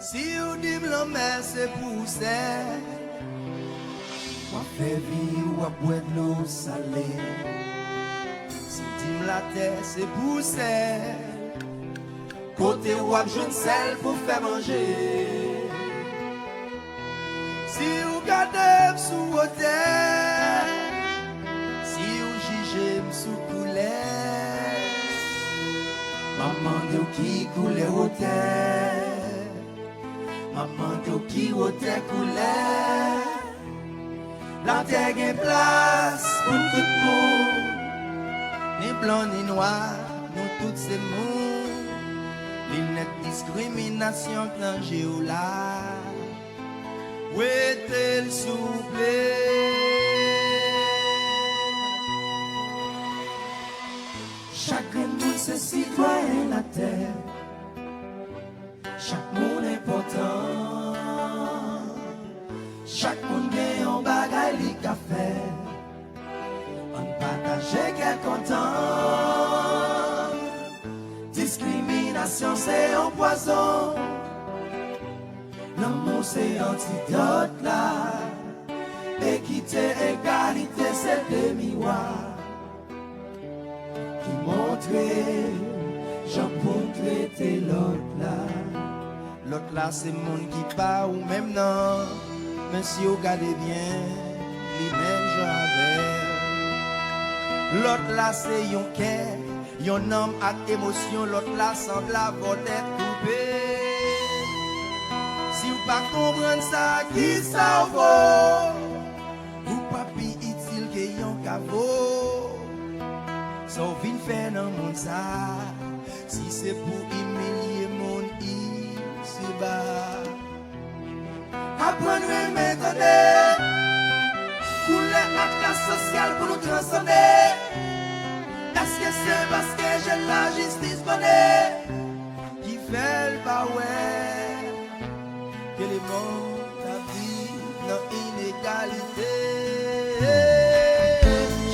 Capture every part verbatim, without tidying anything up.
Si w di m lanmè se pou sèl, w ap fè vi w ap bwè dlo sale. Si w di m latè se pou sèl, kote w ap jwenn sèl pou fè manje? Si w gade m sou wotè, si w jije m sou koulè, m ap mande w ki koulè wotè. M ap mande w ki wotè koulè. Latè gen plas pou tout moun, ni blan ni nwa, nou tout se moun. Linèt diskriminasyon k nan je w la, wete l souple. Chak grenn moun se sitwayen latè. Chak moun enpòtan. Chak moun gen yon bagay li ka fè. Ann pataje kè kontan. Diskriminasyon se yon pwazon. Lanmou se antidòt la. Ekite, egalite se de miwa ki montre jan pou n trete lòt la. Lòt la se moun ki pa ou menm nan, men si w gade byen, li menm jan avè w. Lòt la se yon kè, yon nanm ak emosyon, lòt la sanble avè w tèt koupe. Si w pa konprann sa, kisa w vo? Ou pa pi itil ke yon kavo. Sa w vin fè nan mond sa, si se pou imilye moun isiba? Aprann renmen tande, koulè ak klas sosyal pou nou transande. Èske se paske je lajistis bande ki fè l pa wè ke lemonn ap viv nan inegalite?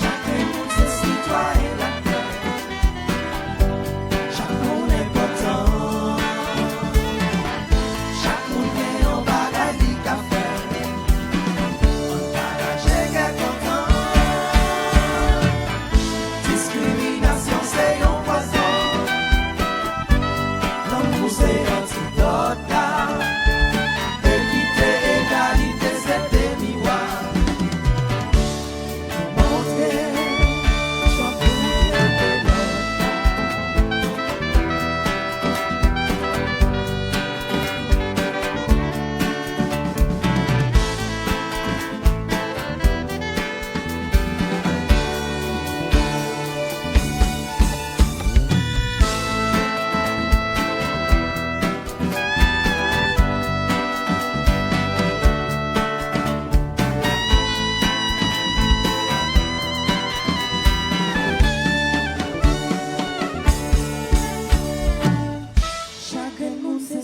Chak moun se sitwayen latè. Chak moun enpòtan. Chak moun gen yon bagay li ka fè. Ann pataje kè kontan. Diskriminasyon se yon pwazon. Lanmou se antidòt la. Ekite, egalite se de miwa ki montre jan pou trete lòt.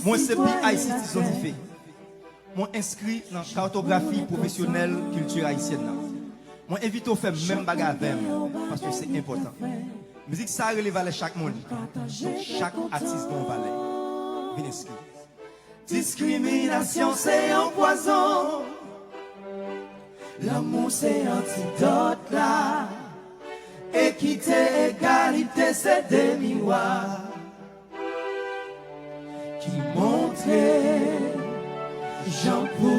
Mwen se P I C T Zonife. Mwen enskri nan Kartografi Pwofesyonèl Kilti Ayisyèn nan. Mwen envite w fè menm bagay avè m, paske se enpòtan. Mizik sa a rele valè chak moun. Donk, chak atis gen yon valè. Vin enskri. Diskriminasyon se yon pwazon. Lanmou se antidòt la. Ekite, egalite se de miwa ki montre jan pou